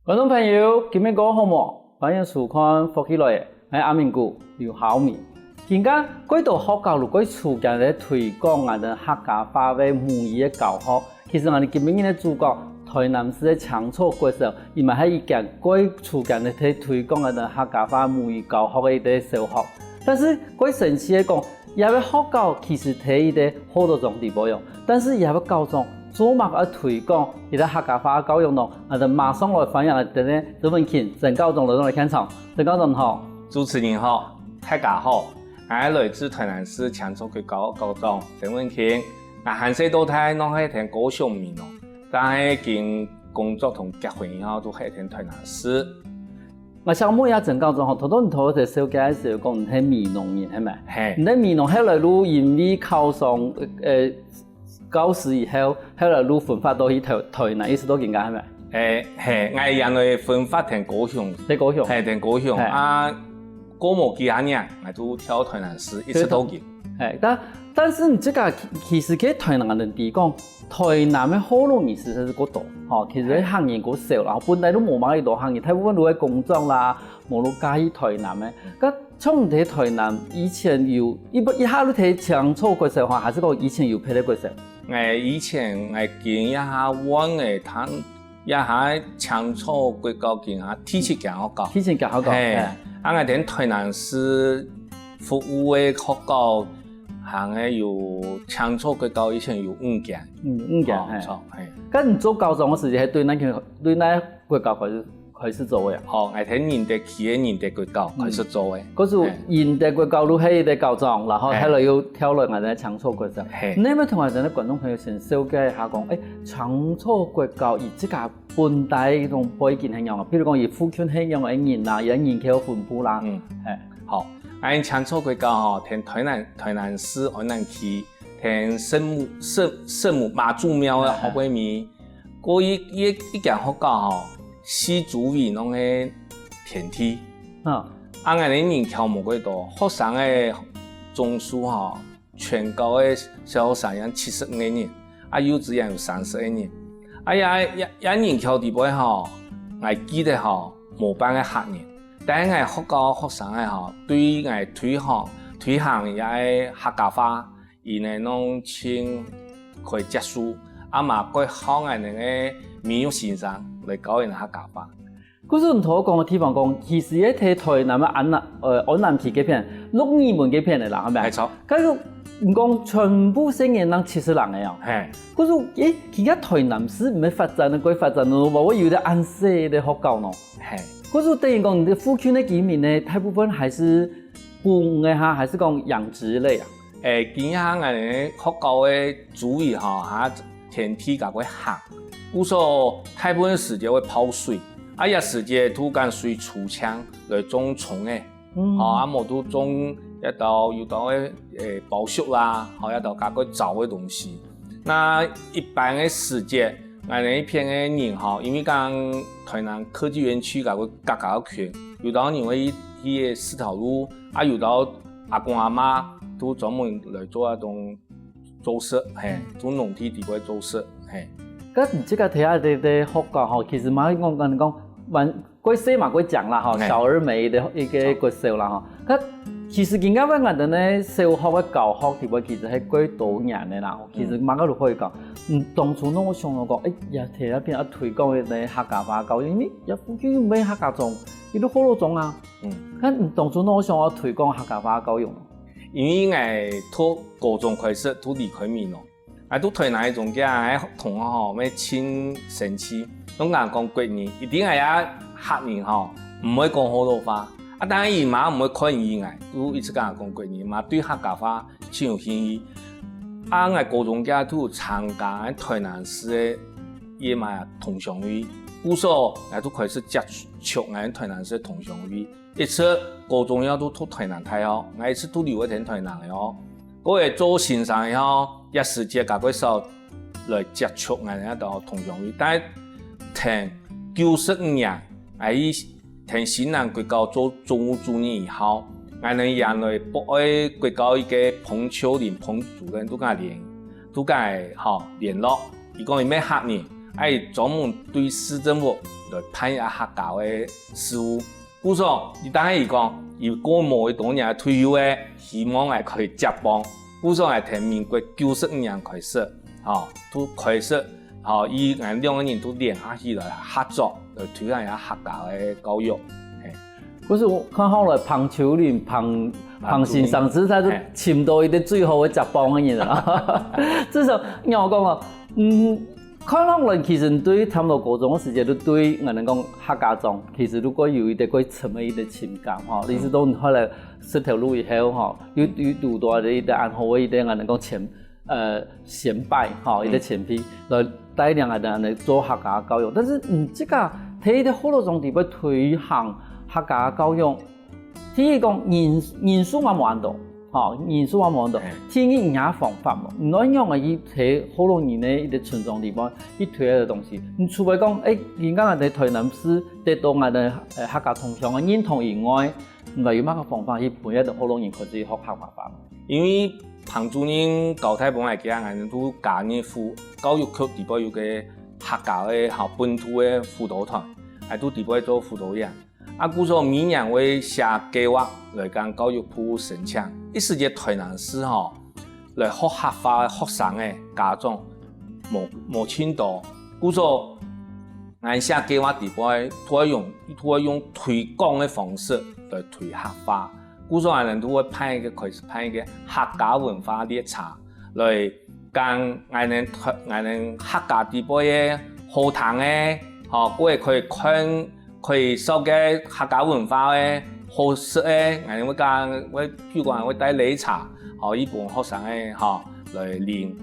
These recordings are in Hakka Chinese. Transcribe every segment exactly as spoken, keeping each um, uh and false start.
觀眾朋友，今晡日過好無？歡迎收看《福氣來了》，𠊎阿明哥劉孝明。今下，蓋多學校都蓋著緊來推廣𠊎兜客家話个母語个教學。其實𠊎兜今晡日个主角，臺南市个青草國小，佢嘛係一間蓋著緊來推廣𠊎兜客家話母語教學个一個小學。但是，蓋神奇个講， 這個學校其實在一個好多種地方用，但是這個校長做麼个愛推廣一個客家話教育呢？𠊎兜馬上來歡迎𠊎兜个曾文勤曾校長來到現場。曾校長好。主持人好，大家好，𠊎來自臺南市青草國校校長曾文勤。𠊎還細到大，攏係在高雄美濃，但係經工作同結婚以後，都係在臺南市。 𠊎想問一下曾校長吼，頭頭你頭先紹介个時候講你係美濃人，係無？係。你在美濃後來就因為考上，呃，教師以後，後來就分發到去臺，臺南，一直到今下，係無？欸，係，𠊎原來分發在高雄。在高雄。係，在高雄。係。啊，過無幾下年，𠊎就調臺南市，一直到今。係，但，但是你這個其，其實在臺南人來講， 臺南个學老人其實係較多，吼，其實客人較少啦，本來都無麼个多客人，大部分都在工作啦，無就嫁去臺南个。該像你在臺南以前有，一，一下就在青草國小吼，還係講以前有別个國小？欸，以前𠊎經一下換个，佢一下青草國校經下第七間學校。第七間學校，係，係。啊，𠊎在臺南市服務个學校 行个有青草國校以前有五間。嗯，五間，哦，係。著，係。該你做校長个時節，係對哪間，對哪國校開始，開始做个啊？哦，𠊎在仁德區个仁德國校開始做个。嗯。該係仁德國校就係一個校長，然後，係。後來又調來𠊎兜青草國校。係。你有無同𠊎兜个觀眾朋友先紹介一下講，欸，青草國校佢自家本來个一種背景係仰啊？譬如講，佢附近係仰个人啊，佢人口分布啦。嗯。係。好， 𠊎青草國校吼，在臺南，臺南市安南區，在聖母，聖，聖母媽祖廟个後背面。該一，一，一間學校吼，四周圍攏係田地。嗯。啊，𠊎兜人口無幾多，學生个總數吼，全校个小學生有七十五個人，啊，幼稚園有三十個人。啊，這，這，這人口裡背吼，𠊎記得吼，無半個客人。 但係𠊎學校學生仔吼，對𠊎推行，推行這个客家話，佢等攏盡可以接受，啊嘛蓋好𠊎等个美玉先生來教佢等客家話。故所你頭講个地方講，其實這在臺南个安南，呃，安南區該片，鹿耳門該片个啦，係無？沒錯。該个你講全部細人仔七十零個哦。係。故所，誒，其實臺南市毋係發展个，蓋發展个，無會有个恁細个學校喏。 係。故所等於講，你个附近个居民呢，大部分還係本个哈，還係講養殖類啊？誒，今下𠊎等个學校个周圍吼，哈，田地較會旱，故所大部分時節會泡水，啊，這時節就揀水粗淨來種蔥仔，嗯。吼，啊，無就種一兜，有兜个，誒，包粟啦，吼，一兜較會燥个東西。那一般个時節， 𠊎等一片个人吼，因為講臺南科技園區該个較較近，有兜人會去，去个四頭路，啊，有兜阿公阿嬤都專門來做該種做事，係，做農地底背做事，係。該你這個底下个，个學校吼，其實嘛，講，講，講，完 蓋細嘛，蓋靚啦吼，係。小而美个一個國小啦吼。該其實今下𠊎等呢小學个教學地位其實係蓋多元个啦吼。其實嘛，該就可以講，嗯，當初呢𠊎想到講，誒，也在該片啊推廣个客家話教育，因為也附近又無客家庄，佢都學老庄啊。嗯。該你當初呢想要推廣客家話教育呢？因為𠊎讀高中開始就離開美濃， 𠊎讀臺南个中間，𠊎同學吼，乜盡生趣，攏講國語，一定𠊎這客人吼，毋會講學老話。啊，當然佢嘛毋會看佢𠊎，就一直講國語，嘛對客家話盡有興趣。啊，𠊎高中間就有參加臺南市个這嘛同鄉會，故所𠊎就開始接觸𠊎臺南市个同鄉會。 一直高中以後就讀臺南大學，𠊎一直就留在臺南个哦。過後做先生以後，這時節較較少來接觸𠊎等个同鄉會，但係在九十五年，𠊎去在新南國校做總務主任以後，𠊎等原來博愛國校一個彭秋林彭主任都佮𠊎聯，都佮𠊎吼聯絡。 佢講佢乜客人，愛專門對市政府來辦一下客家个事務。故所，佢當然佢講，佢過無幾多年退休个，希望𠊎可以接棒。故所𠊎從民國九十五年開始，吼，就開始，吼，佢𠊎兩個人就聯合起來合作，來推廣一下客家个教育。嘿。 可是𠊎看好來彭秋林、彭彭先生，實在係尋到一個最好个接棒个人啊。至少你有講啊，嗯，看好來其實對差不多高中个時節，就對𠊎等講客家庄，其實就過有一個過深个一個情感吼。你係到後來識頭路以後吼，有有堵到一個恁好个一個𠊎等講前呃前輩吼，一個前輩來帶領𠊎等來做客家教育。但是嗯，這個在一個學老庄底背推行客家教育， 第一講人人數嘛無恁多，吼，人數嘛無恁多。第二，人家方法無，你愛仰仔去在學老人个一個村莊地方去推个東西。你除非講，誒，人家在台南市得到𠊎等呃客家同鄉个認同以外，你有麼个方法去分一個學老人開始學客家話？因為彭主任交代分𠊎个，𠊎等都加入輔教育局底背有個客家个吼本土个輔導團，𠊎都底背做輔導員。 啊，故所每年會寫計畫來跟教育部申請。一時節台南市吼，來學客話个學生个家長無無盡多，故所𠊎寫計畫底背，都愛用都愛用推廣个方式來推客話。故所𠊎等都會辦一個開始辦一個客家文化列車，來跟𠊎等𠊎等客家底背个好聽个，吼，過會可以看 可以紹介客家文化个好食个，𠊎等會講會，譬如講會帶擂茶，吼，一般學生个吼來領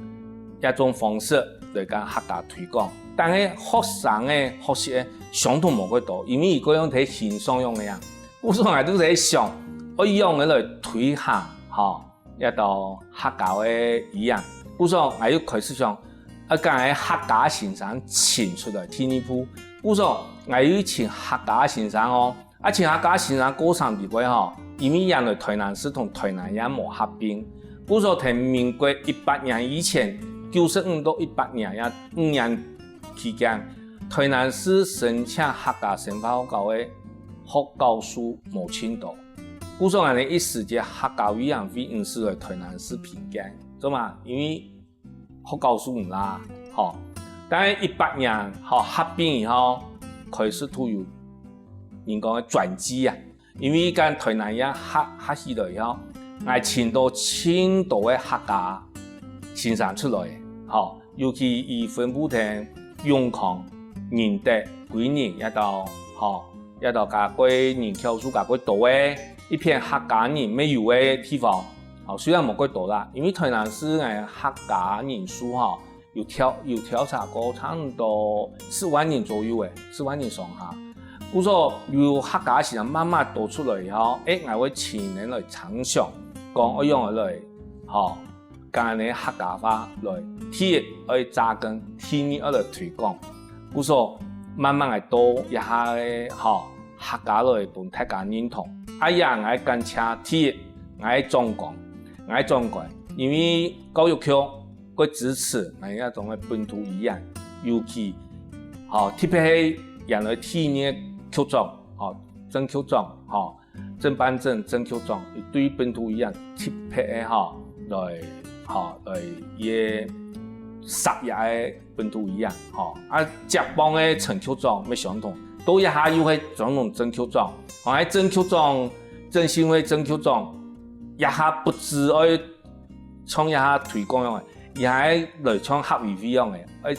這種方式來跟客家推廣。但係學生个學習个相同無幾多，因為佢个樣在欣賞樣个啊。故所𠊎都在想，愛仰仔來推行，吼。 這兜客家个語言。故所𠊎又開始想，愛將𠊎客家先生請出來第二步。故所𠊎又請客家先生哦，啊請客家先生過程裡背吼，因為原來台南市同台南縣無合併，故所在民國一百年以前，九十五到一百年這五年期間，台南市申請客家生活學校个學校數無盡多。 故所𠊎等一時節客家委員會毋使來台南市評鑑，做麼？因為學校數毋罅，吼。但係一百年吼合併以後，開始都有人講个轉機啊，因為跟台南縣合合起來以後，𠊎尋到盡多个客家先生出來，吼。 尤其以分布在永康、仁德、歸仁這兜，吼，這兜較過人口數較過多个，一片客家人乜有个地方，吼，雖然無過多啦，因為台南市个客家人數吼，有調有調查過，差毋多十萬人左右个，十萬人上下。故所有客家先生慢慢多出來以後，誒，𠊎會請人來參詳，講愛仰仔來，吼。 將𠊎等个客家話來，第一愛扎根，第二愛來推廣。故所慢慢个多一下个吼，客家來分大家認同。啊也𠊎感謝第一，𠊎个長官，𠊎个長官，因為教育局會支持𠊎這種个本土語言，尤其吼特別係原來第二个局長，吼，鄭局長，吼， 鄭班正、鄭局長，佢對本土語言特別个吼，來吼來个十一个本土語言吼，啊接棒个陳局長乜相同，到這下又係專門鄭局長，吼，該鄭局長、鄭信惠鄭局長，這下不止愛 像這下推廣樣个，而係來像客委會樣个，愛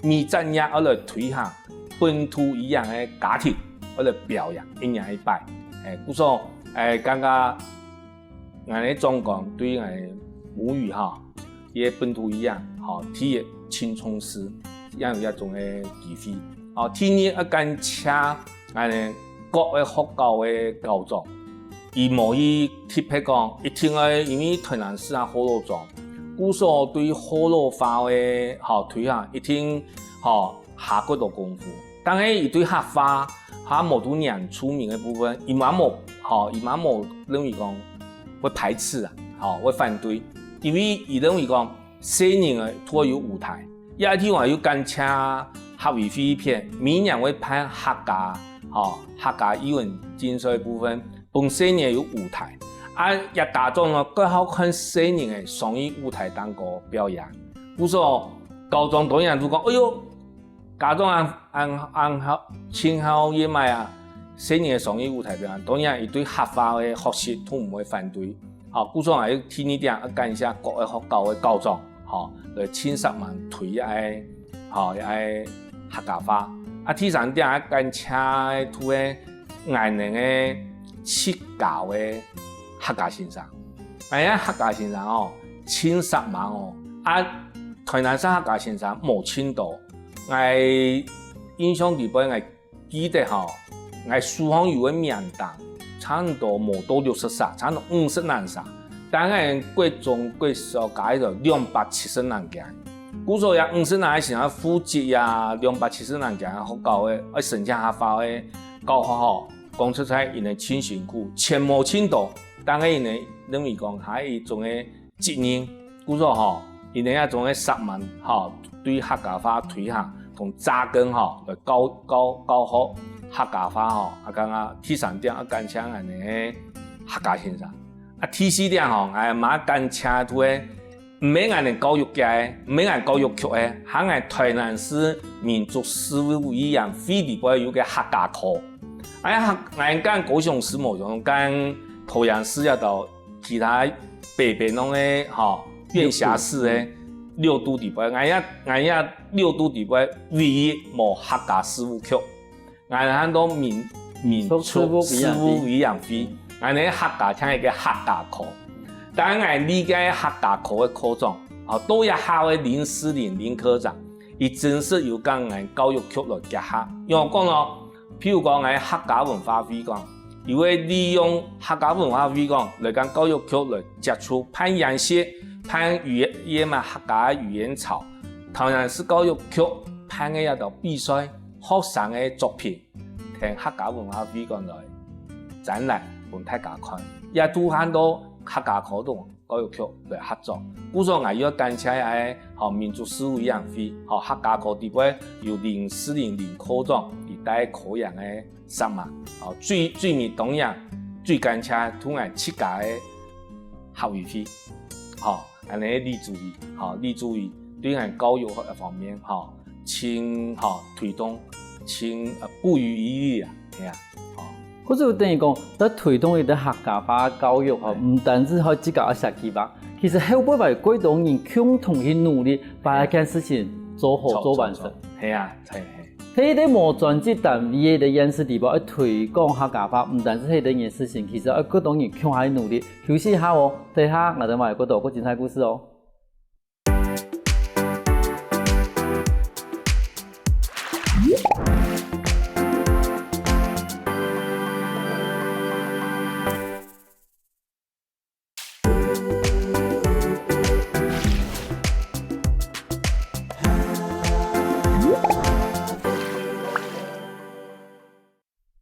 每隻月愛來推行本土語言个家庭，愛來表揚一年一擺。誒，故所，誒，感覺𠊎个長官對𠊎个母語吼，佢个本土語言吼，第一盡重視，也有這種个機會。哦，第二愛感謝 𠊎等各个學校个校長，佢無去特別講一定愛因為台南市啊學老庄，故所對學老話个吼推行一定吼下過多功夫。但係佢對客話還無到恁出名个部分，佢嘛無吼，佢嘛無認為講會排斥啊，吼會反對，因為佢認為講 細人仔都愛有舞台。這地方又感謝客委會片，每年會辦客家，吼，客家藝文競賽部分，分細人有舞台。啊，這家長呢，較好看細人个雙語舞台當中表演。故所，家長當然就講：「哎喲，家長恁，恁，恁好，盡好熱愛啊，細人个雙語舞台表演。」當然，佢對客話个學習都毋會反對。 吼，故所𠊎愛第二點愛感謝各个學校个校長，吼，來盡煞猛推這个，吼，這个客家話。啊，第三點愛感謝个就係𠊎等个自家个客家先生。𠊎个客家先生哦，盡煞猛哦。啊，臺南市客家先生無盡多。𠊎印象裡背，𠊎 記得吼，𠊎手項有个名單，差毋多無到六十儕，差毋多五十零儕。但𠊎國中、國小加起來兩百七十零間。故所這五十零个先生負責這兩百七十零間个學校个，愛申請客話个教學吼，講實在，佢等盡辛苦，錢無盡多，但係佢等認為講，還有一種个 責任。故所吼，佢等這種个煞猛吼，對客家話推行同扎根吼，來教，教，教學客家話吼，啊，剛剛第三點，愛感謝𠊎等个客家先生。啊，第四點吼，𠊎嘛感謝就係，毋係𠊎等教育界个，毋係𠊎教育局个，還𠊎臺南市民族事務委員會裡背有个客家科。哎呀，𠊎等高雄市無像，𠊎等桃園市也到 其他北北攏个吼，縣轄市个六都裡背，𠊎這，𠊎這六都裡背唯一無客家事務局，𠊎喊做民，民族事務委員會，𠊎等客家像一个客家科。但𠊎這个客家科个科長，吼，到這下个林詩玲林科長，佢真實有佮𠊎等教育局來結合。仰講呢？ 譬如講，𠊎客家文化會館，佢會利用客家文化會館來佮教育局來接觸，辦研習，辦語言，也嘛客家語言操，桃園市教育局辦个這兜比賽，學生个作品，跈客家文化會館來展覽分大家看，也都喊做客家科同 教育局來合作。故所𠊎又愛感謝𠊎个，吼，民族事務委員會，吼，客家科裡背有林詩玲林科長，佢帶科研个項目，吼，最，最尾當然最感謝同𠊎自家个客委會，吼，恁呢李主委，吼，李主委對𠊎教育个方面，吼，盡，吼，推動，盡，呃，不遺餘力啊，係啊，吼。 故所等於講，在推動一个客家話教育吼，毋單淨係自家愛設計吧，其實後背嘛有幾多人共同去努力，把這件事情做好、做完成。係啊，係，係。在一个無專職單位个縣市裡背，愛推廣客家話，毋單淨係一件事情，其實愛幾多人共下去努力。休息一下哦，等下𠊎等還有幾多个精彩故事哦。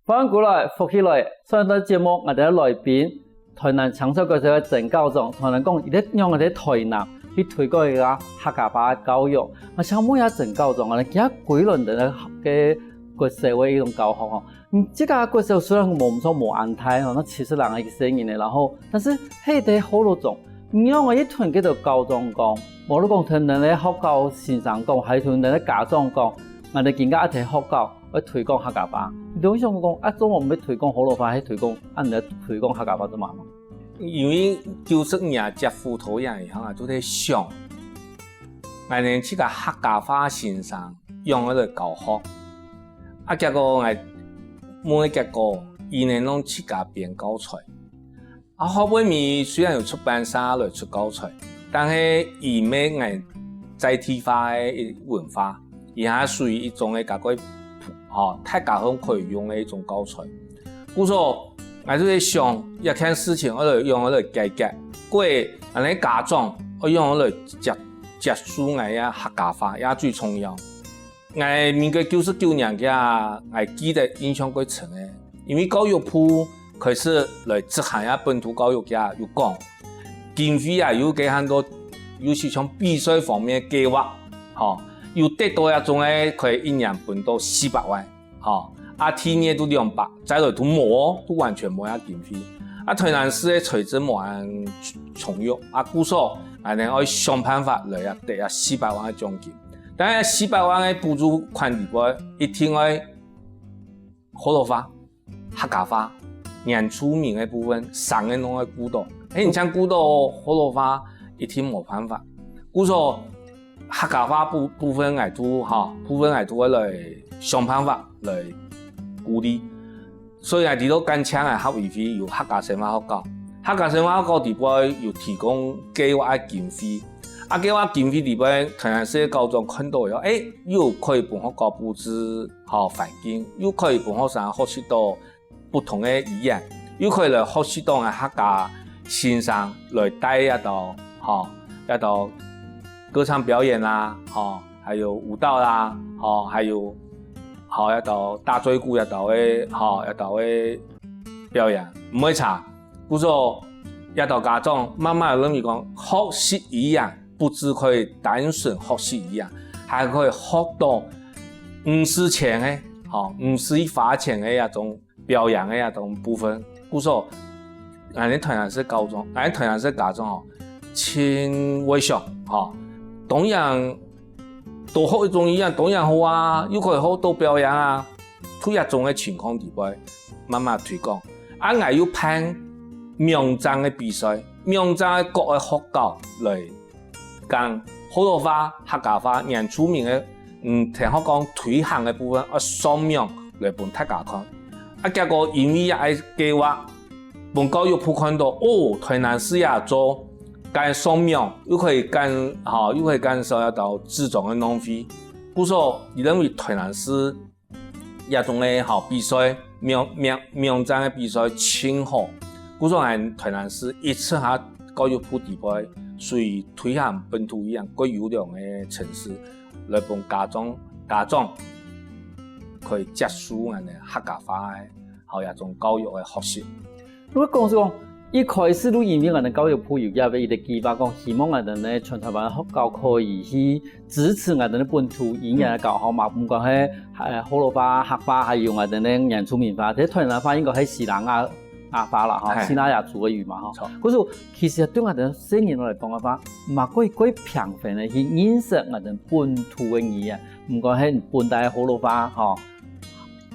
歡迎過來，福氣來！上一段節目，𠊎等个來賓，臺南青少國小个曾校長，同𠊎等講，佢仰般在臺南去推廣一个客家話个教育。𠊎想問一下曾校長啊，你今歸輪个个國小个一種教學吼，你自家國小雖然無毋錯無恁大吼，該七十零个細人仔，然後，但是該个學校中，你仰般去同該兜校長講，無論講同你个學校先生講，還係同你个家長講，𠊎等今个一垤學校 愛推廣客家話。你就會想講，啊，做麼毋愛推廣學老話，係推廣，啊，你愛推廣客家話做麼个？因為九十年接觸桃園以後啊，就在想，𠊎等自家客家話先生仰般來教學。啊，結果𠊎問个結果，佢等攏自家編教材。 啊，學校尾雖然有出版社來出教材，但係佢毋係𠊎在地化个文化，佢還屬於一種个較過，吼，大家都可以用个一種教材。故所，𠊎就在想，這件事情愛來仰般來解決，過，恁呢家長愛仰般來接，接受𠊎个客家話，也最重要。 𠊎民國九十九年个，𠊎記得印象過深个，因為教育部開始來執行這本土教育个有講，經費啊有个喊做，尤其像比賽方面个計畫，吼，有得到這種个，可以一年分到四百萬，吼，啊，第二个都兩百，再來都無哦，都完全無這經費。啊，臺南市个財政無恁充裕，啊，故所，恁呢愛想辦法來啊，得啊四百萬个獎金。當然，四百萬个補助款裡背，一定愛學老話、客家話、原住民个部分，三个攏愛顧到。嘿，你像顧到學老話，一定無辦法。故所，客家話部，部分𠊎都，吼，部分𠊎都會來想辦法來鼓勵。所以𠊎知道間接个客委會有客家生活學校，客家生活學校裡背有提供計畫个經費，啊，計畫經費裡背，臺南市个校長看到以後，誒，又可以分學校佈置好環境，又可以分學生學習到不同个語言，又可以來學習到𠊎客家先生來帶這兜，吼，這兜歌唱表演啊，吼，還有舞蹈啦，吼，還有，吼，這兜打嘴鼓這兜个，吼，這兜个表演，毋會差。故所，這兜家長慢慢認為講，學習語言，不只可以單純學習語言，還可以學到毋使錢个，吼，毋使花錢个這種表演个這種部分。故所，𠊎等臺南市校長，𠊎等臺南市家長吼，盡會想，吼，當然，多學一種語言當然好啊，又可以學到表演啊。在這種个情況裡背，慢慢推廣。啊，𠊎又辦網站个比賽，網站个各个學校來講，學老話、客家話、原住民个，嗯，聽學講推行个部分，愛上網來分大家看。啊，結果因為這个計畫，分教育部看到，哦，臺南市也做，敢上網，又可以感，吼，又可以感受得到紙張个浪費。故所，佢認為臺南市這種个，吼，比賽，網，網，網站个比賽盡好。故所，𠊎臺南市一直在教育部裡背，屬於推行本土語言較優良个城市，來分家長，家長可以接受𠊎等客家話个，還有這種教育个學習。 如果講係講，一開始就因為𠊎等教育部有這个一个計畫，講希望𠊎等呢全臺灣學校可以去支持𠊎等个本土語言个教學嘛，毋管係，呃，學老話、客話，還有𠊎等个原住民話，這臺南話應該係西拉雅，雅話啦，吼，嘿。西拉雅族个語嘛，吼。著。可是其實對𠊎等細人來講个話，嘛較，較平凡个去認識𠊎等本土个語言，毋管係本地个學老話，吼，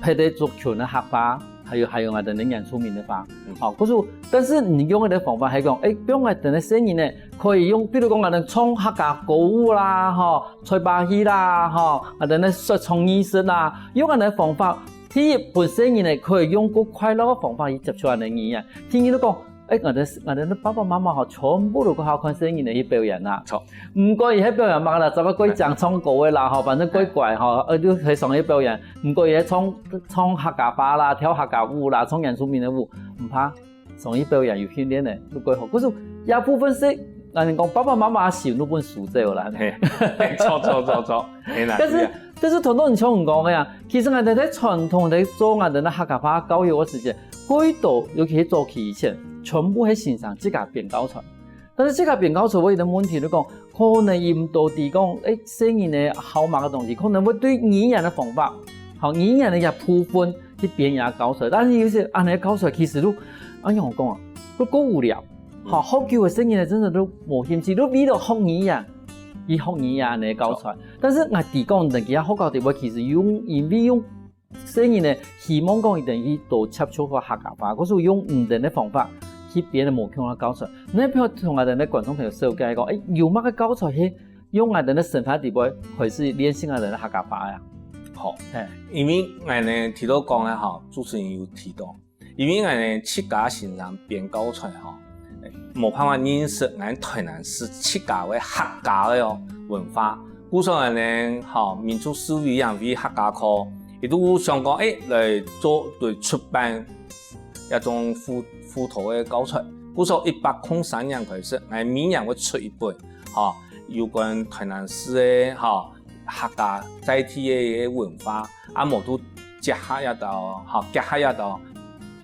別个族群个客話，還有，還有𠊎等个原住民个話。嗯。哦，可是，但是你用个方法係講，誒，用𠊎等个細人呢，可以用，比如講𠊎等唱客家歌舞啦，吼，吹把戲啦，吼，𠊎等个說唱藝術啦，用𠊎等个方法，第一，分細人呢可以用較快樂个方法去接觸𠊎等个語言。第二，就講， 誒，𠊎等，𠊎等个爸爸媽媽吼，全部都較好看細人仔去表演啦。著。毋管佢係表演麼个啦，做麼个過獎唱歌个啦，吼，反正過乖吼，呃，就係上去表演。毋管佢係唱，唱客家話啦，跳客家舞啦，唱原住民个舞，毋怕，上去表演有訓練个，就過好。可是這部分係，𠊎等講爸爸媽媽心都分輸走啦。嘿，著，著，著，著，嘿啦，但是，對啊。但是傳統像你講个啊，其實𠊎等在傳統在做𠊎等个客家話教育个時節， 過多，尤其係早期以前，全部係先生自家編教材。但是自家編教材會有一個問題，就講，可能佢毋多知講，誒，細人仔好麼个東西，可能會對語言个方法，吼，語言个一部分去編這教材。但是有時恁樣教材其實都，恁樣講啊，都過無聊。吼，學久个細人仔真的都無興趣，都為了學語言，去學語言个教材。但是𠊎知講，等其他學校底背其實用，因為用 細人仔希望講佢等去多接觸个客家話，可是用毋同个方法去編个無共个教材。你不要同𠊎等个觀眾朋友紹介講，誒，有麼个教材係用𠊎等个生活底背開始練習𠊎等个客家話呀？好，嘿。因為𠊎呢，提到講个吼，主持人有提到，因為𠊎呢，自家先生編教材吼，無辦法認識𠊎台南市自家个客家个哦文化。故所𠊎呢，吼，民族事務委員會客家科，佢都想講，誒，來做，來出版一種輔，輔導个教材。故所一百空三年開始，𠊎每年會出一本，吼，有關台南市个，吼，客家在地个文化，啊，無都結合一道，吼，結合一道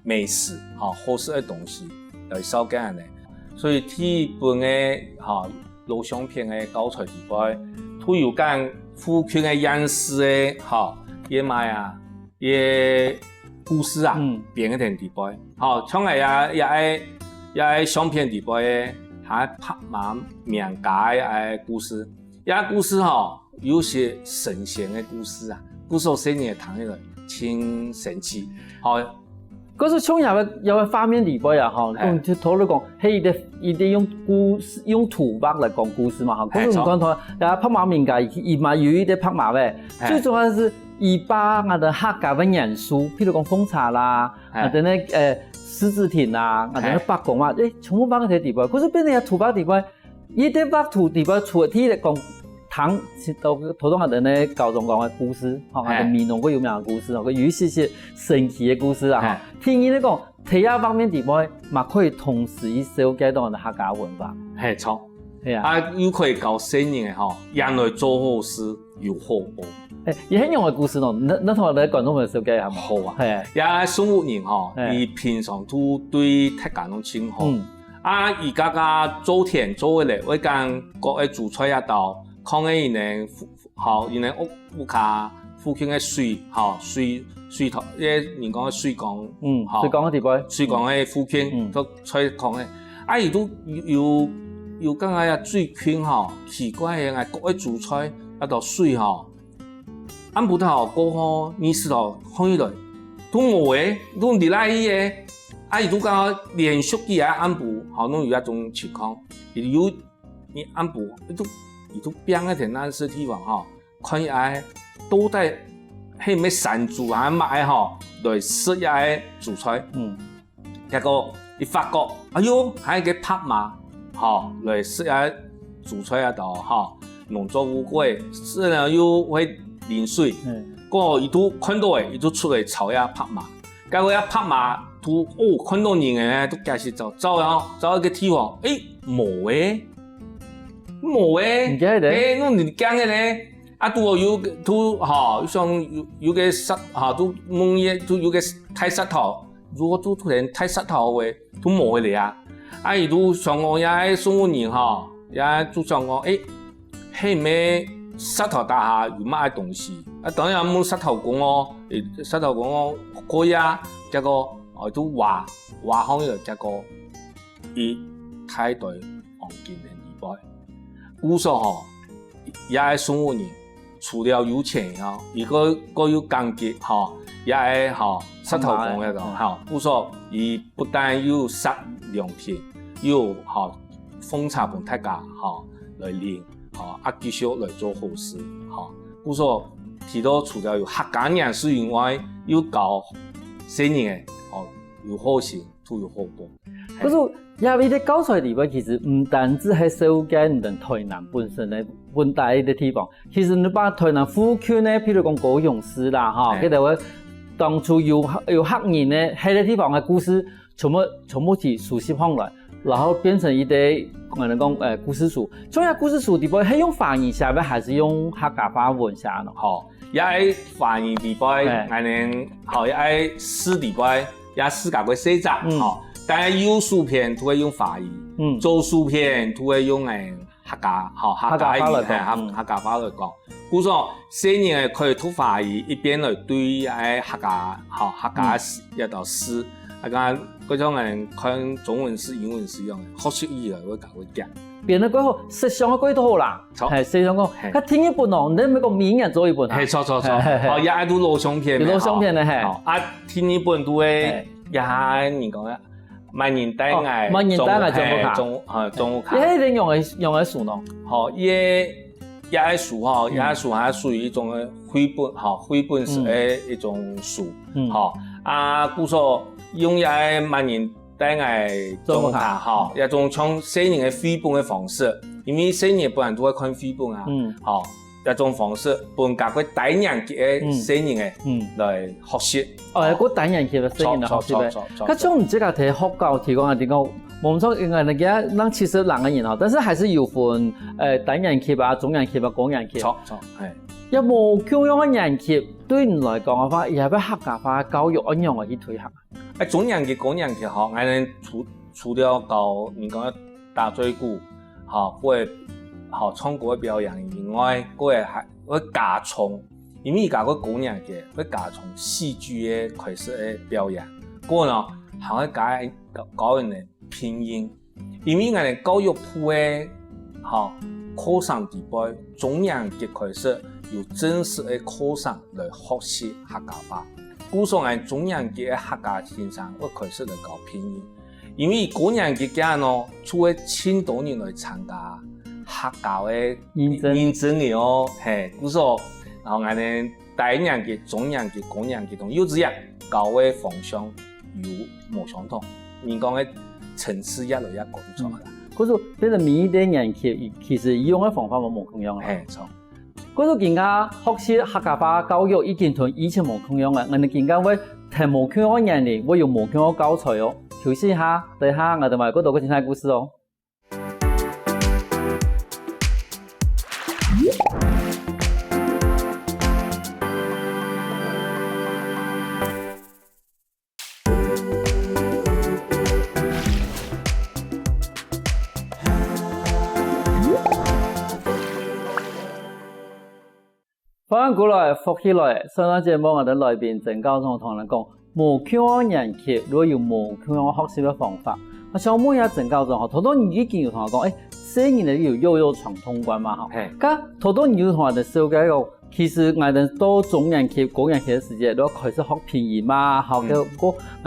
美食，吼，好食个東西，來紹介恁呢。所以第一本个，吼， 老相片个教材底背，都有講附近个縣市个，吼，个麼个啊，个故事啊，嗯。編个在裡背。吼，像个也，也愛，也愛相片裡背个，還拍馬名家个，个故事。這故事吼，有些神仙个故事啊，故事細人仔聽起來真神奇。吼， 可是像這个，這个畫面裡背啊，吼，嘿。講，就頭先講，嘿，佢个，佢个用故事，用圖畫來講故事嘛，吼。嘿，可是你看，著。頭，啊，白馬名家，佢，佢嘛有一个白馬个，嘿。最重要个係，佢把𠊎等客家个元素，譬如講奉茶啦，嘿。𠊎等个，呃，獅子亭啊，𠊎等个嘿。伯公啊，誒，全部放在裡背，可是變成圖畫裡背， 佢个畫圖裡背除了第一个講，聽，頭，頭先𠊎等个高中講个故事，吼，嘿。𠊎等美濃个有名个故事，吼，有一些些神奇个故事啊，嘿。吼。第二个講，在這畫面裡背，嘛可以同時去紹介到𠊎等客家文化。嘿，著。係啊。啊，又可以教細人仔吼，仰來做好事，有好報。誒，佢係仰般个故事呢？你，你同𠊎等觀眾朋友紹介一下嘛。好啊。嘿。這宋屋人吼，嘿。佢平常都對大家都真好。嗯。 啊，佢家家做田做个咧，會揀各个蔬菜啊，到看个佢等附，吼，佢等屋，屋下附近个水，吼，水，水塘，个人講个水缸，嗯，吼，水缸个地方。水缸个附近，嗯。做菜缸个。啊，佢都有，有，有感覺啊，最近吼，奇怪个，𠊎各个蔬菜啊，到水吼， 暗晡頭過後，日時頭䟘起來，都無誒，都離來去誒。啊，佢都講連續幾下暗晡，吼，攏有這種情況。佢有，佢暗晡，佢都，佢都拚个在恁樣个地方吼，看一下，到底係毋係山豬還係麼个吼，來食這个蔬菜。嗯。 結果佢發覺，哎喲，還有个白馬，吼，來食啊，煮菜啊，到，吼，農作物過，食了又會淋水。嗯。過後佢都看到誒，佢都出來吵這白馬。結果這白馬都，哦，看到人誒，都開始走，走啊，走到一个地方，誒，無誒，無誒，毋見咧。誒，攏毋見个咧。啊，拄好有，拄，吼，像有，有个石，吼，都問个，都有个大石頭， 如果都突然大石頭誒，都無个咧啊。啊，佢都想講，這个宋屋人吼，也就想講，誒，係毋係石頭底下有麼个東西？啊，當然問石頭公哦，誒，石頭公哦，可以啊。結果，哦，都挖，挖好了，結果，一大堆黃金个禮拜。故所吼，這个宋屋人 除了有錢吼，佢个，个有感激吼，這个吼，石頭公个吼，嗯。吼，故所佢不但有石良田，又吼，奉茶分大家吼，來領，吼，啊，繼續來做好事，吼。故所提到除了有客家元素以外，又教細人仔，吼，有好心，都有好報。可是，這位个教材裡背，其實毋單止係紹介你等台南本身个 問題个地方。其實你把台南附近个，譬如講高雄市啦，吼，嘿。佢等會當初有，有客人个，該个地方个故事，全部，全部去收集上來，然後變成一個，可能講，呃，故事書。像這故事書裡背係用華語寫个，還係用客家話文寫呢？吼，這个華語裡背，嘿。𠊎等，吼，這个字裡背，這四个个細隻，嗯。吼，大概右手片都會用華語，嗯。左手片都會用，誒， 客家，吼，客家个語，客家話來講，嘿，客，嗯。客家話來講。故所，細人仔可以讀華語，一邊來對，誒，客家，吼，客家，嗯。一道字，啊，剛剛觀眾人看中文字、英文字一樣，學習語言會較會講。變得過好，實相个過都好啦。著。嘿，實相講，嘿。佢聽日本哦，你毋好講明年做一本啊。嘿，著，著，著。嘿，嘿，嘿。哦，也愛讀老相片个，有老相片个，吼。嘿。哦，啊，聽日本都會，嘿。也，你講个， 萬人帶𠊎，哦，萬人帶𠊎中國卡。中，呃，中國卡。你係用个，用个書呢？吼，也，也个書吼，嗯。也書還屬於一種个繪本，吼，繪本式个一種書，嗯。吼。啊，故所用這个萬人帶𠊎中國卡，中國卡。吼，這種像細人个繪本个方式，因為細人本來都會看繪本啊，嗯。吼。 這種方式，分較過低年級个細人仔，嗯。嗯。來學習。哦，還過低年級个細人仔來學習个。著，著，著，著，著。該像你這個在學校提供个，提供，無錯，應該人家人七十零個人哦，但是還係有分，呃，低年級啊、中年級啊、高年級。著，著，嘿。有無共樣个年級，對你來講个話，也愛客家話教育，仰般去推行？ 哎，中年級、高年級吼，𠊎等除，除了教人講打嘴鼓，吼，或者，吼，唱歌个表演以外，過个還，會加重，因為佢个高年級會加重戲劇个開始个表演。過後呢，還會加教教人个拼音，因為𠊎等教育部个吼課程底背，中年級開始有正式个課程來學習客家話。故所𠊎中年級个客家先生會開始來教拼音。 因為高年級个呢，就會盡多人來參加客家个認證認證个哦，嘿，故所，然後𠊎等低年級、中年級、高年級同幼稚園教个方向有無相同，人講个層次越來越高出來啦。可是變成每一个年級，其實用个方法無無共樣啊。嘿，著。 故所今下學習客家話教育已經同以前無共樣了，𠊎等今下會聽無共樣个年齡，會有無共樣个教材哦。休息一下，等一下𠊎等還有更多个精彩故事哦。歡迎過來，福氣來！上段節目𠊎等來賓曾校長同𠊎等講，無共樣个年級，如果有無共樣个學習个方法。𠊎想問一下曾校長吼，頭頭你已經有同𠊎講，誒，細人仔有幼幼床通關嘛吼？嘿。該頭頭你有同𠊎等紹介過， 其實𠊎等到中年級、高年級个時節，就開始學拼音嘛，吼，嗯。該，該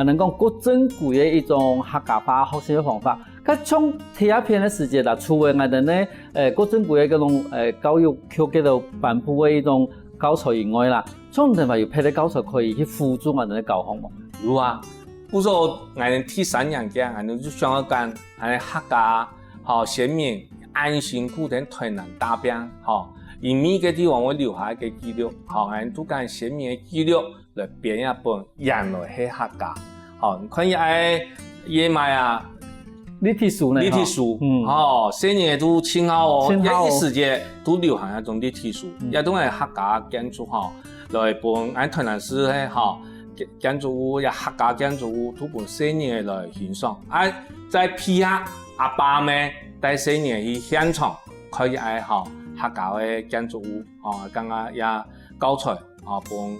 ，𠊎等講，較正規个一種客家話學習个方法。該像第一篇个時節啦，除了𠊎等呢，誒，較正規个該種，誒，教育局該度頒布个一種教材以外啦，像你等還有別个教材可以去輔助𠊎等个教學無？有啊，比如說，𠊎等第三年級，𠊎等就想要揀，𠊎等客家，吼，先民恁辛苦在台南打拚，吼，因為該地方會留下一個記錄，吼，𠊎等就揀先民个記錄， 來編一本原來係客家。吼，你看佢愛，佢買啊，立體書呢，立體書，吼。嗯。吼，細人仔都盡好哦，盡好哦。這一時節都流行該種立體書，嗯。這種个客家建築吼，來分𠊎台南市个吼，建，建築物，也客家建築物，都分細人仔來欣賞。啊，再配合阿爸阿姆帶細人仔去現場看一下吼，客家个建築物，吼，剛剛也教材，吼，分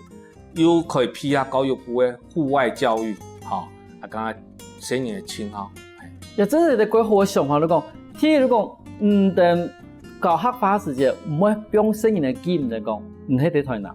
又可以配合教育部个戶外教育，吼，啊，剛剛細人仔盡好。嘿。也真係一個幾好个想法，你講，第一，你講，嗯，等教客話時節，毋會放細人仔記毋得講，毋係在台南。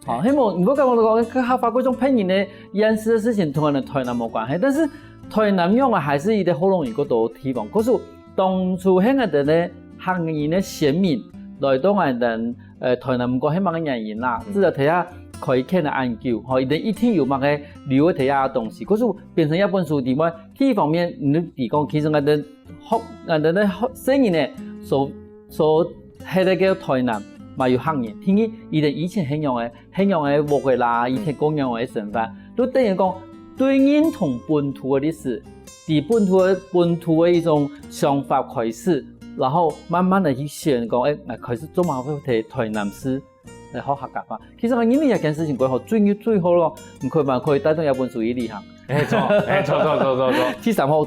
吼，嘿。希望毋好講講，講，客話各種騙人个，現實个事情同𠊎等台南無關係，但是台南用个還係一個好容易過到个地方。可是當初係𠊎等个客人个先民來到𠊎等 呃，台南毋管係麼个原因啦，嗯。至少在這開墾了恁久，吼，一定，一定有麼个留个在這个東西。可是變成這本書裡面，第一方面，你提供，其實𠊎等學，𠊎等个學，細人仔所，所歇个該个台南，嘛有客人。第二，佢等以前係仰个，係仰个活个啦，以前過仰个生活，就等於講，對認同本土个歷史，對本土个，本土个一種想法開始，然後慢慢个去選講，誒，𠊎開始做麼个會在台南市 來學客家話。其實𠊎認為這件事情幾好，最，最好咯，你可以嘛可以帶動這本書去旅行。誒，著，誒，著，著。第三吼，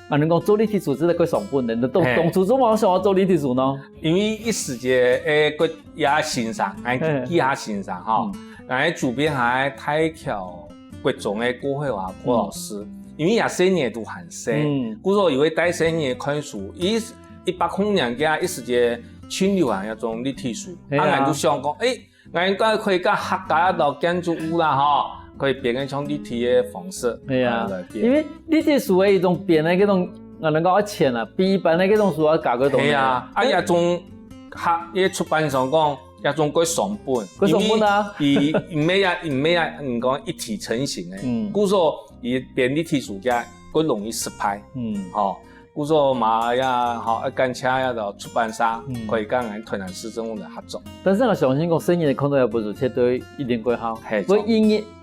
啊，你講做立體書真个幾傷本呢，你當，嘿。當初做麼个想要做立體書呢？因為一時節，誒，國，也先生，𠊎，嘿。記下先生吼，嗯。𠊎主編還大橋國中个郭慧華郭老師，嗯。因為這細人仔都還細，嗯。故所佢會帶細人仔看書，佢 一百空年間，一時節盡流行該種立體書。嘿啊。啊，𠊎就想講，誒，𠊎應該可以將客家一道建築物啦，吼，可以編个像立體个方式，嘿啊，啊，來編。因為立體書个一種編个該種，𠊎等講愛錢啊，比一般个該種書愛加較多。嘿啊，啊，嗯。這種客，該出版商講，這種較傷本。較傷本啊。因為佢，佢毋係啊，佢毋係啊，你講一體成型个。嗯。故所佢編立體書个，較容易失敗。嗯。吼。 故所嘛也，吼，愛感謝這兜出版社，嗯。可以跟𠊎台南市政府來合作。但是𠊎相信講，細人仔看到這本書，絕對一定會好。嘿，會，著。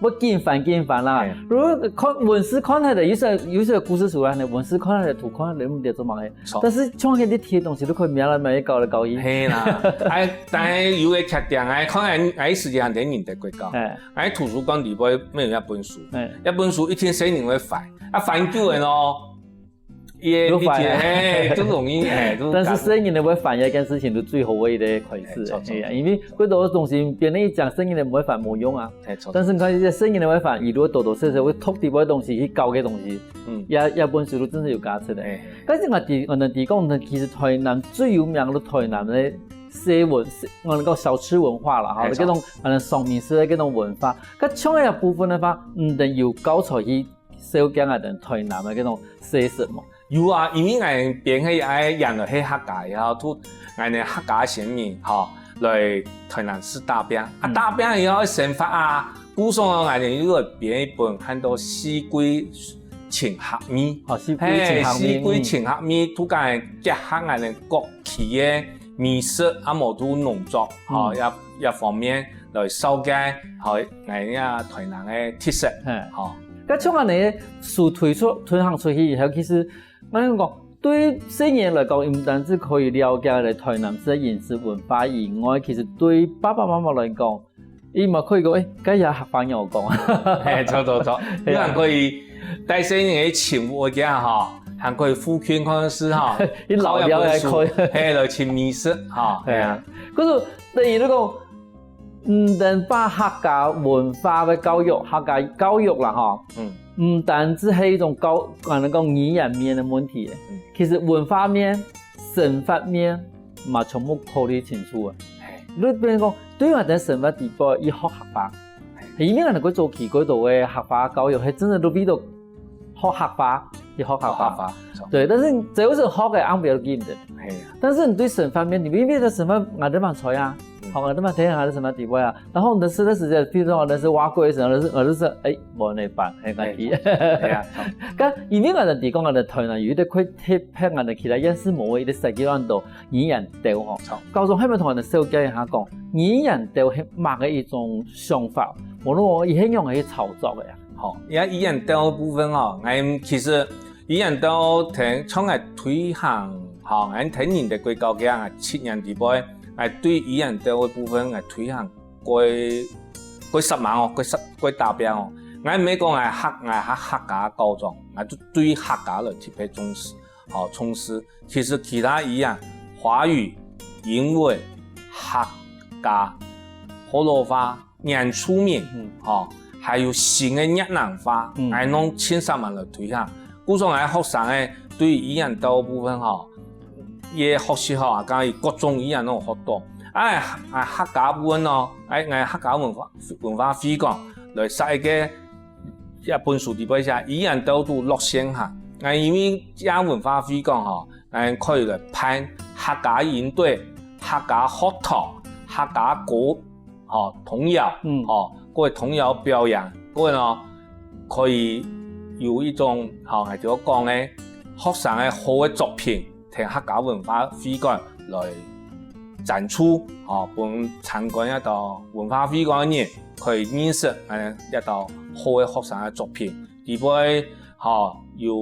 會緊翻緊翻啦。嘿。如果看文字看下來，有些，有些故事書啊，文字看下來，圖看下來，毋知做麼个。著。但是像該立體个東西，都可以摸來摸去，搞來搞去。嘿啦，哎，但係有個缺點，哎，看𠊎，𠊎時間還得認得過搞。嘿。哎，圖書館裡背沒有一本書，嘿。一本書一定細人會翻，啊，翻久了咯，也理解，就煩啊。嘿，就容易，嘿，就但是感細人仔會煩這件事情，就最好个一個開始。嘿，著，著，著。嘿啊，因為過多个東西，別人一講，細人仔毋會煩，無用啊。嘿，著，但是你看，這細人仔會煩，佢如果多多少少會讀裡背个東西，去教个東西，嗯。也，也本身就真係有價值个。嘿。但是𠊎知，𠊎知講，其實台南最有名个台南个細文，𠊎講小吃文化啦，吼，嘿，該種，可能上面係該種文化。該像該部分个話，毋知有教材去 紹介𠊎兜台南个該種細食無？有啊，因為𠊎兜係愛，原來係客家，然後同𠊎兜客家先民，吼，來台南食大餅。啊，嗯。大餅也愛生活啊，故所𠊎兜又來編一本，喊做四季深客味。哦，四季深客味，嘿，四季深客味，嗯。同𠊎結合𠊎兜各區个美食，啊，無就農作，吼，嗯。也，也方面 來紹介，吼，𠊎這台南个特色，嘿。吼。該像恁呢，書推出，推行出去以後，其實，𠊎講，對細人來講，毋單止可以了解了台南市个飲食文化以外，其實對爸爸媽媽來講，佢嘛可以講，欸，該也客話𠊎講。嘿，著，著，著。係啊。你還可以帶細人去尋屋个吼，還可以附近看書吼，去老寮來看。考一本書，嘿，來尋美食，吼，嘿啊。係啊。可是，等於你講， 毋單把客家文化个教育，客家教育啦吼，嗯。毋單止係一種教，可能講語言面个問題，嗯。其實文化面、生活面嘛全部考慮清楚啊。嘿。你比如講，對𠊎兜生活裡背，佢學客話，嘿。因為𠊎兜過早期過多个客話教育，係真个都為著 學客話，去學客話。學客話，著。對，但是這有時候學个，恁樣就記毋得。嘿啊。但是你對生活面，你明明在生活，𠊎兜嘛在啊，嗯。吼，𠊎兜嘛在啊，𠊎兜生活裡背啊。然後你食个時間，比如說𠊎兜食碗粿个時候，𠊎兜食，𠊎兜食，欸，無恁樣辦，嘿，嘿，問題。嘿啊，著。該因為𠊎兜提供𠊎兜台南有一個較特別，𠊎兜其他縣市無个一個設計，安到語言島吼。著。教授，係毋係同𠊎兜紹介一下講，語言島係麼个一種想法？無論佢係仰般去操作个啊？ 吼，這語言島个部分吼，𠊎其實語言島同，像𠊎推行，吼，𠊎同人个國家个啊，七年裡背，𠊎對語言島个部分，𠊎推行過，過煞猛哦，過煞，過打拚哦。𠊎毋係講𠊎客，𠊎客，客家高中，𠊎就對客家來特別重視，吼，重視。其實其他語言，華語、英文、客家、學老話、 原住民，嗯。吼，還有新个越南話，嗯。𠊎攏盡煞猛來推行。故所𠊎學生个對語言島个部分吼，佢學習吼，啊，講佢各種語言攏有學到。哎，啊，客家部分哦，哎，𠊎客家文化，文化會館來設一個，一本書裡背寫語言島肚落線下。哎，因為這文化會館吼， 𠊎可以來辦客家營隊、客家學堂、客家歌，吼，童謠，嗯。吼，各位童謠表演，各位呢，可以有一種，吼，𠊎就講个，學生个好个作品，同客家文化會館來展出，吼，分參觀這兜文化會館个人可以認識，呃，這兜好个學生个作品。 裡背，吼，有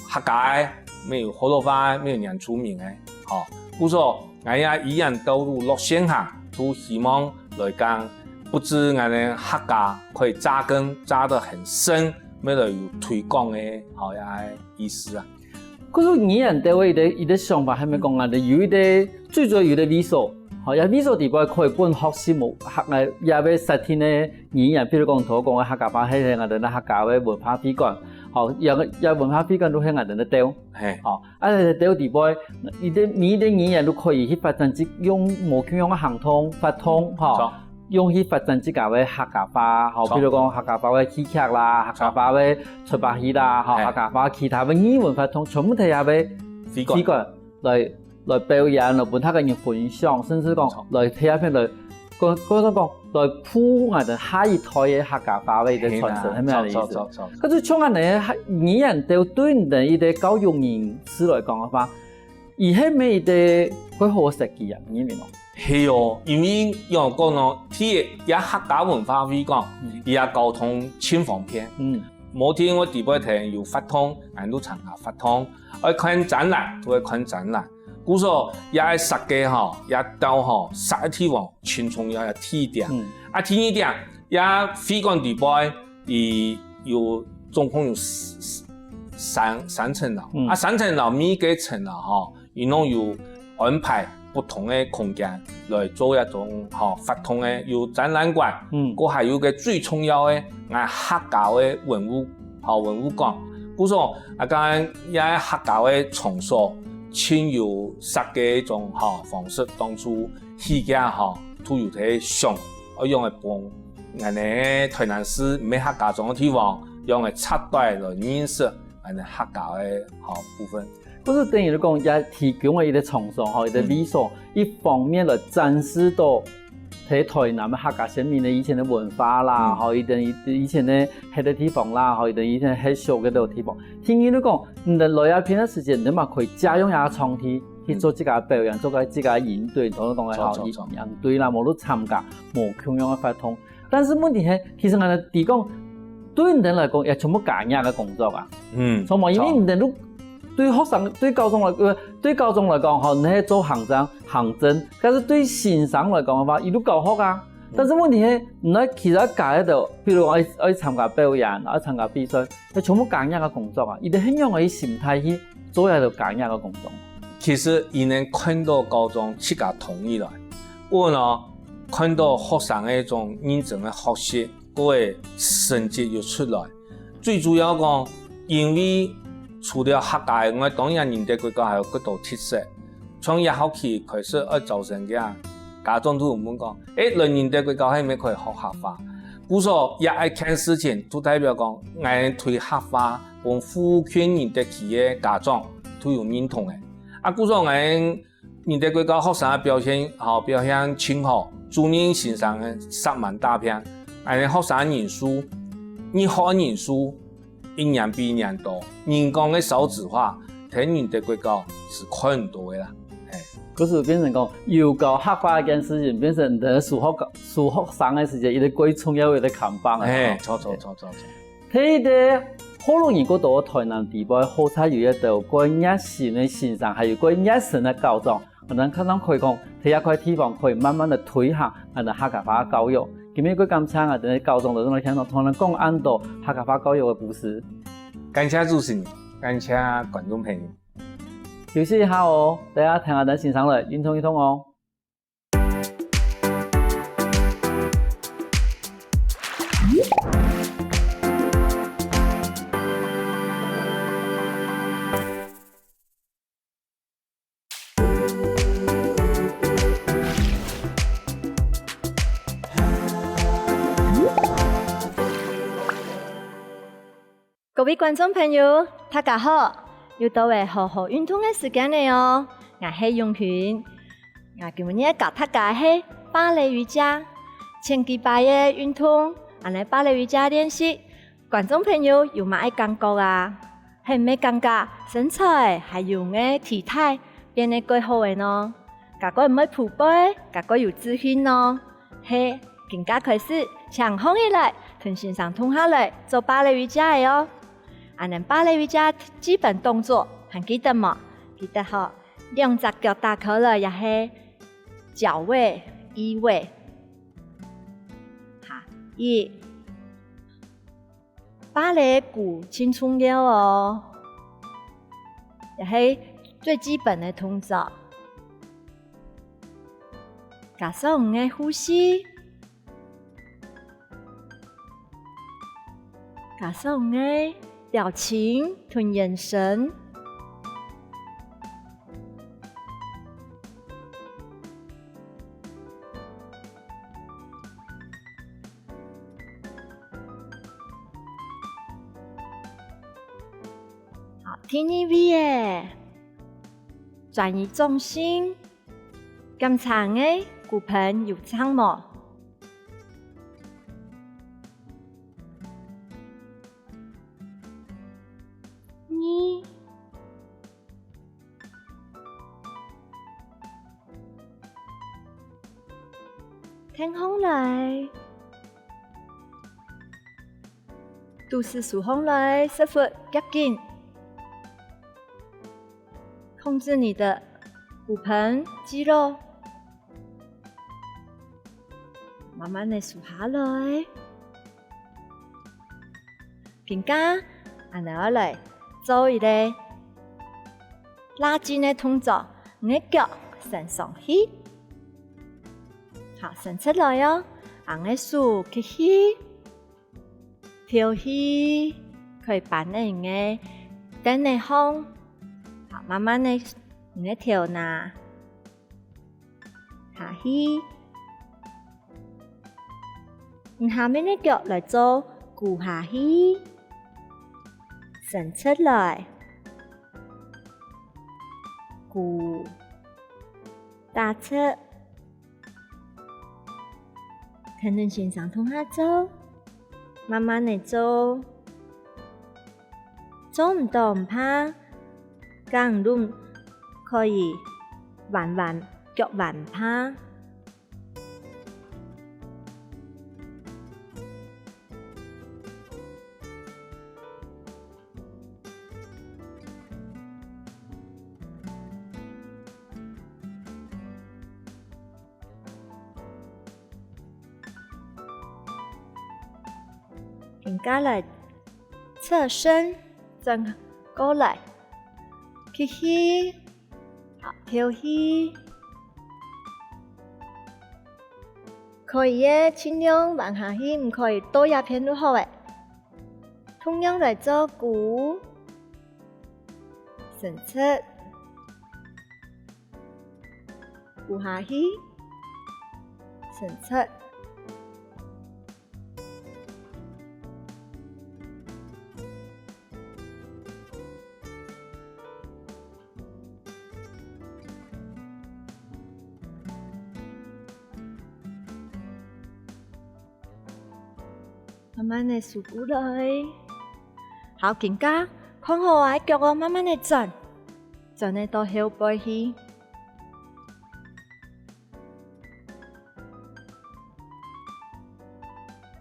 客家个，乜有學老話个，乜有原住民个，吼。故所，𠊎這語言島肚落線下，都希望來講，不止𠊎兜客家可以扎根，扎得很深，乜來有推廣个，吼，這意思啊。可是語言島个一個，一個想法，還無講啊，有一個，最主要有一個位所，吼，這位所裡背可以分學生無，客，呃，也會設定个 語言，比如講頭講个客家話，係，係𠊎兜个客家个文化會館，吼，這，這文化會館都係𠊎兜个島，嘿。吼，啊，在島裡背，佢个每一個語言都可以去發展自，用無共樣个行動、活動，吼，著。用去發展自家个客家話，吼，著。比如講客家話个戲劇啦，著。客家話个出版物啦，吼，嘿。客家話其他个語文活動，全部在這个會館。會館來 來表演，來分大家人分享，甚至講來聽片來，講，講，講，來鋪𠊎兜下一代个客家話个一個傳承，係無恁樣个意思？著，著，著，著。可是像恁樣个語言島對你兜一個教育人士來講个話，佢係無一個較好个設計啊，你認為呢？係哦，因為仰講呢，第一，這客家文化會館，嗯。佢个交通盡方便。嗯。無定𠊎底背頭有活動，𠊎都參加活動。 愛看展覽，都愛看展覽。故所，這愛設計吼，這島吼，設个地方盡重要个地點。嗯。啊，第二點，這會館底背，佢有總共有四，四，三，三層樓。嗯。啊，三層樓每個層樓吼，佢攏有安排不同个空間來做一種，吼，活動个，有展覽館，嗯。過還有个最重要个，𠊎客家个文物，吼，文物館。故所，啊，當然，這客家个場所，盡有設計一種，吼，方式，當初起家，吼，都有在想，愛用來幫 𠊎等台南市毋係客家庄个地方，用个拆帶來認識𠊎等客家个，吼，部分。故所等於講，也提供了一個場所，吼，一個場所，嗯。一方面來展示到在台南个客家先民个以前个文化啦，嗯。吼，佢等以前个歇个地方啦，吼，佢等以前歇宿个地方。第二就講，你等來這片个時間，你等嘛可以借用這个場地去做自家个表演，嗯。做个自家个營隊，頭先講个，吼，做，做，做。營隊啦，無論參加，無共樣个活動。 但是問題係，其實𠊎等提供，對你等來講，也全部加額个工作啊。嗯，著無？因為你等都對學生、對高中來，呃，對高中來講，吼，你係做行政、行政，但是對先生來講个話，佢都教學啊。嗯。但是問題係，你其實加一个，比如講愛，愛參加表演，愛參加比賽， 該全部加額个工作啊，佢等係仰般个心態去做這个加額个工作？其實佢等看到高中自家同意來，𠊎呢，看到學生个一種認真个學習，過个成績又出來。最主要講，因為除了客家以外，當然人德國家還有更多特色。 從一學期開始愛招生个啊，家長都有問講：「欸，來人德國家係毋係可以學客話？」故所這一件事情，就代表講，𠊎推客話，分附近人德區个家長都有認同个。啊，故所𠊎人德國家學生个表現，吼，表現盡好，主任先生个煞猛打拚，𠊎等學生人數，入學人數， 一年比一年多，人講个少子化，在人德國家係看毋到个啦。嘿。故所變成講，有教客話這件事情，變成你等个數學，數學生个時間，一个最重要个一个看板啊。嘿，著，著，著，著，著。第一个，學老人過到台南地方，好在有一兜過熱心个先生，還有過熱心个校長， 𠊎等看看可以講，在這塊地方可以慢慢个推行𠊎等客家話个教育。今日過感謝𠊎等个校長來到現場，同𠊎等講恁多客家話教育个故事。感謝主持人，感謝觀眾朋友。休息一下哦，等下聽𠊎等先生來運動運動哦。 各位觀眾朋友，大家好！又到了好好運動个時間了哦！𠊎係永群，𠊎今日教大家係芭蕾瑜伽。前幾擺个運動，恁呢芭蕾瑜伽練習， 觀眾朋友有麼个感覺啊？係毋係感覺身材還有个體態變得較好了呢？該過毋會咆哮，該過有自信呢？係，今下開始，請䟘起來，同先生共下來做芭蕾瑜伽了哦！恁呢芭蕾瑜伽基本動作還記得無？記得吼，兩隻腳打開來也係腳位、椅位。好，一， 芭蕾鼓盡重要哦，也係最基本个動作。加上你个呼吸，加上你个表情同眼神。 好，第二位耶，轉移重心，檢查你个骨盆有正無？二， 挺䟘來，肚屎收䟘來，屎朏夾緊，控制你的骨盆肌肉，慢慢的收下來。 今下，𠊎等愛來做一個拉筋个動作，你个腳伸上去。好，伸出來哦，啊，你个手吸氣，敨氣，可以扳等你个凳仔項。好，慢慢个，你个頭那 下去。你下面个腳來做跍下去，伸出來，跍，打直。跈等先生同下做，慢慢个做。 做毋到毋怕，腳攏可以彎彎，腳彎毋怕。 緊過來，側身，轉過來，吸氣，好，敨氣。可以个，盡量彎下去，毋可以倒這片就好了。同樣來做跍，伸直， 跍下去，伸直。慢慢个收過來。好，緊過，看好啊，腳哦，慢慢个轉，轉个到後背去。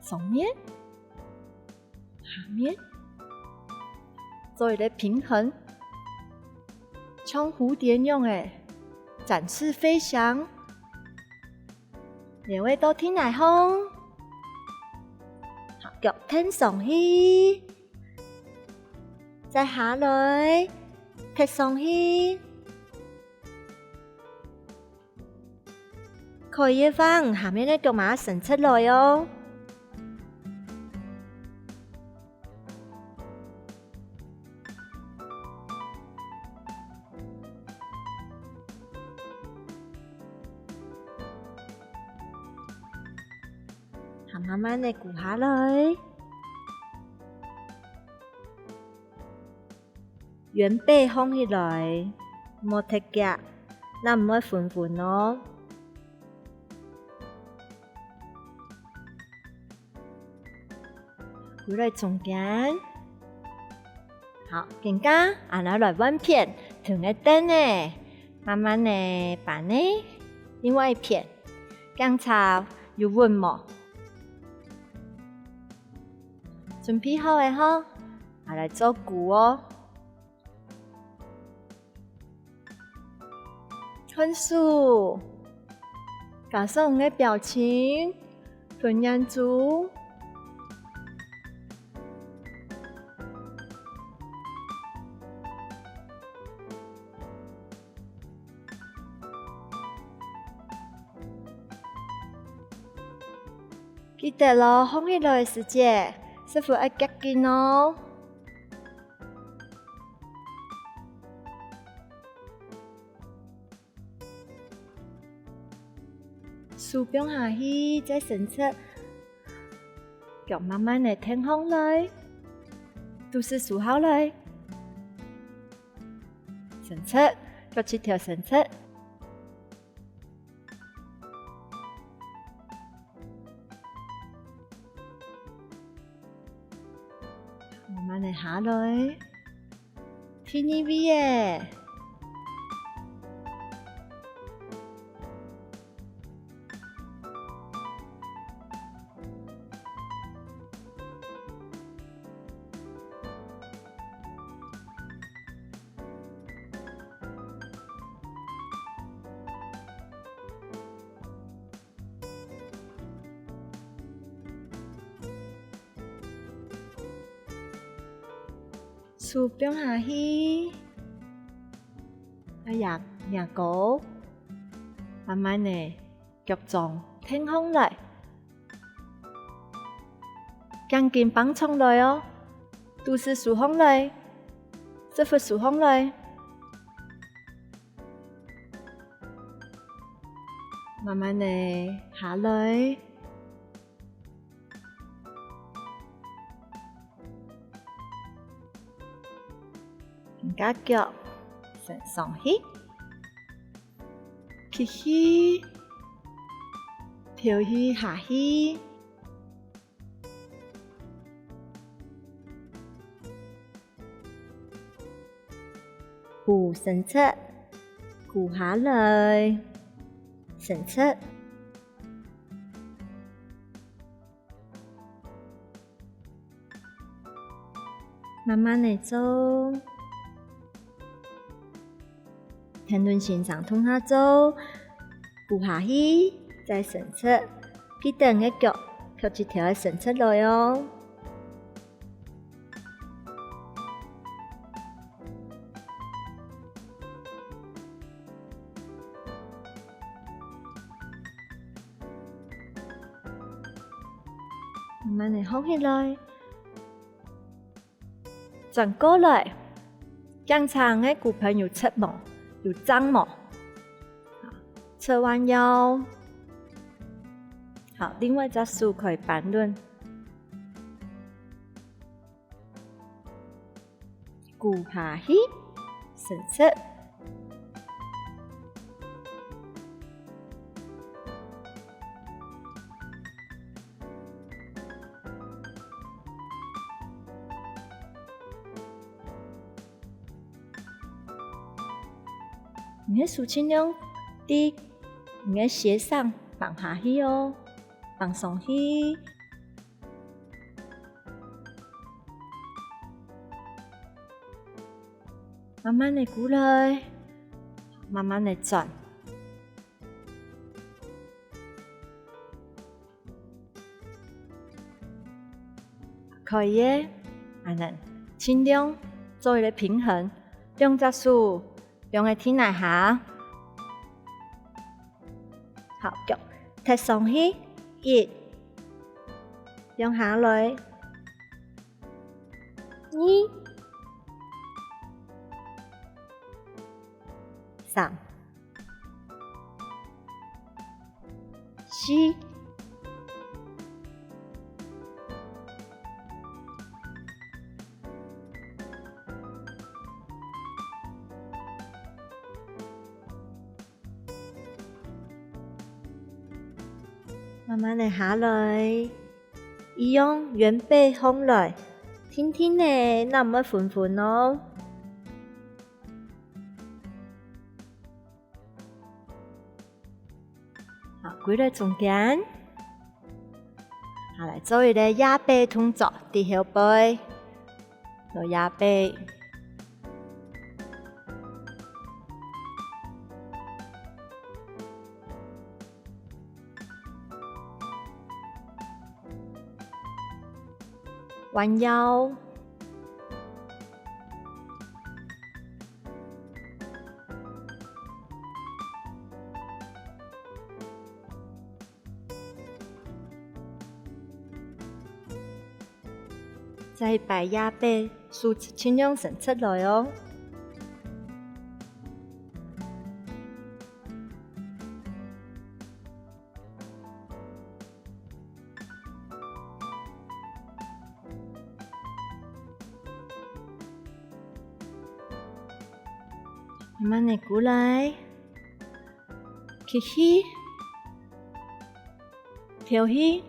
上面，下面，做一個平衡，像蝴蝶樣个展翅飛翔。 腰仔到地泥項，好，腳跈上去，再下來，跈上去。可以个話，下面个腳嫲伸直來哦。 好，慢慢个跍下來。圓背䟘起來，莫忒遽，正毋會暈暈哦。 歸來中間。好，緊過，恁樣來換片，同个凳仔，慢慢个扳呢，另外一片，檢查有穩無？準備好了吼，啊，來做跍哦。 看手，加上你个表情，同眼珠。 記得哦，䟘起來个時節，屎朏愛夾緊哦。 手放下去，再伸直，腳慢慢个挺䟘來，肚屎收好來，伸直，腳膝頭伸直。 慢慢个下來，第二位个。手放下去，啊，牙，牙膏，慢慢仔，腳掌挺䟘來，頸根放鬆來哦，肚屎收䟘來，屎朏收䟘來，慢慢仔下來。 你个腳伸上去，吸氣，敨氣下去。 跍伸直，跍下來，伸直。慢慢仔做。 跈等先生共下做，跍下去，再伸直，記得你个腳，腳趾頭愛伸直來哦。慢慢仔䟘起來。 轉過來，檢查你个骨盆有直無，有正無。好，側彎腰。好，另外一隻手可以扳等。跍下去，伸直。 你个手盡量在你个脣上放下去哦，放鬆去。慢慢仔跍來，慢慢仔轉。 可以个，恁仔，盡量做一個平衡，兩隻手放在地泥下。好，腳踢上去，一，放下來，二，三。 四。慢慢仔下來，一樣圓背䟘來，定定仔，若毋會昏昏哦。 好，歸來中間。好，來做一個壓背動作，在後背，做壓背。 彎腰。再擺壓背，手盡量伸直來哦。 慢慢仔過來，吸氣，敨氣。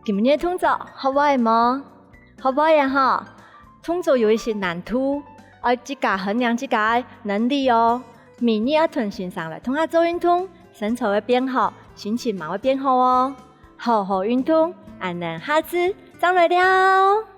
今日動作學會無？學會啊吼！動作有一息難度，愛自家衡量自家个能力哦。每日愛同先生來共下做運動，身材會變好，心情嘛會變好哦。好好運動，恁仔下次正來尞。